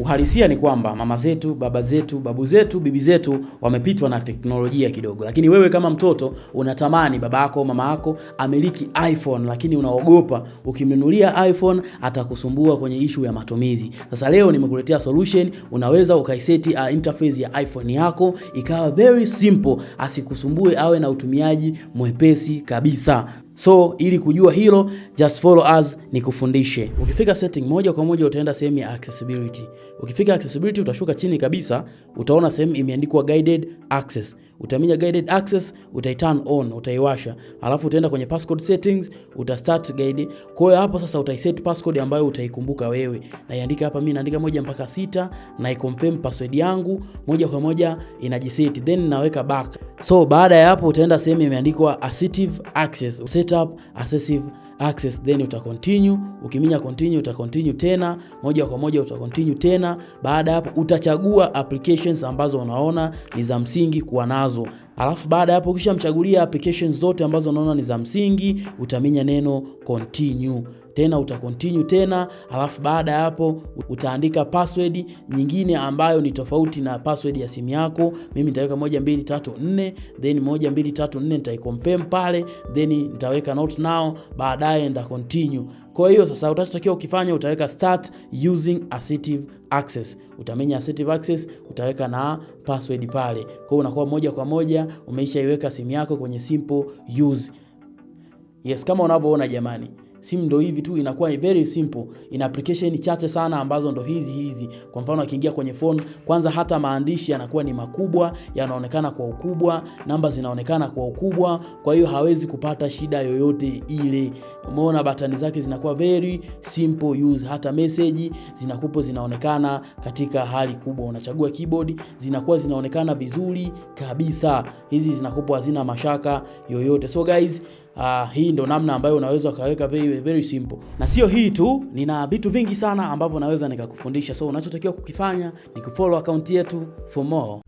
Uhalisia ni kwamba mama zetu, baba zetu, babu zetu, bibi zetu wamepitwa na teknolojia kidogo, lakini wewe kama mtoto unatamani baba yako, mama yako amiliki iPhone, lakini unaogopa ukimnunulia iPhone atakusumbua kwenye ishu ya matumizi. Sasa leo nimekuletea solution, unaweza ukaiseti interface ya iPhone yako ikawa very simple, asikusumbue, awe na utumiaji mwepesi kabisa. So ili kujua hilo, just follow us nikufundishe. Ukifika setting, moja kwa moja utaenda sehemu ya accessibility. Ukifika accessibility, utashuka chini kabisa, utaona sehemu imeandikwa guided access. Utaminya guided access, utai turn on, utaiwasha. Alafu utaenda kwenye passcode settings, uta start guide. Kwa hiyo hapo sasa utaiset passcode ambayo utaikumbuka wewe. Naiandika hapa, mimi naandika 1 mpaka 6 na iconfirm password yangu moja kwa moja inajiset, then naweka back. So baada ya hapo utaenda sehemu imeandikwa assistive access, setup assistive access, then uta continue. Ukiminya continue, uta continue tena moja kwa moja, uta continue tena. Baada hapo utachagua applications ambazo unaona ni za msingi kuwa nazo, alafu baada hapo ukishamchagulia applications zote ambazo unaona ni za msingi, utaminya neno continue tena, uta continue tena, alafu baada ya hapo utaandika password nyingine ambayo ni tofauti na password ya simu yako. Mimi nitaweka 1 2 3 4, then 1 2 3 4 nitaiconfirm pale, then nitaweka not now, baadaye nita continue. Kwa hiyo sasa utachotakiwa ukifanya, utaweka start using assistive access, utamenya assistive access, utaweka na password pale. Kwa hiyo unakuwa moja kwa moja umeishaiweka simu yako kwenye simple use. Yes, kama unavyoona jamani, simu ndo hivi tu, inakuwa very simple, ina application chache sana ambazo ndo hizi hizi. Kwa mfano akiingia kwenye phone, kwanza hata maandishi yanakuwa ni makubwa, yanaonekana kwa ukubwa, namba zinaonekana kwa ukubwa, kwa hiyo hawezi kupata shida yoyote ile. Umeona batani zake zinakuwa very simple use, hata message zinakupo zinaonekana katika hali kubwa. Unachagua keyboard, zinakuwa zinaonekana vizuri kabisa, hizi zinakupo hazina mashaka yoyote. So guys, hii ndo namna ambayo unaweza ukaweka very, very simple. Na sio hii tu, nina vitu vingi sana ambavyo naweza nikakufundisha. So unachotakiwa kukifanya ni kufollow account yetu for more.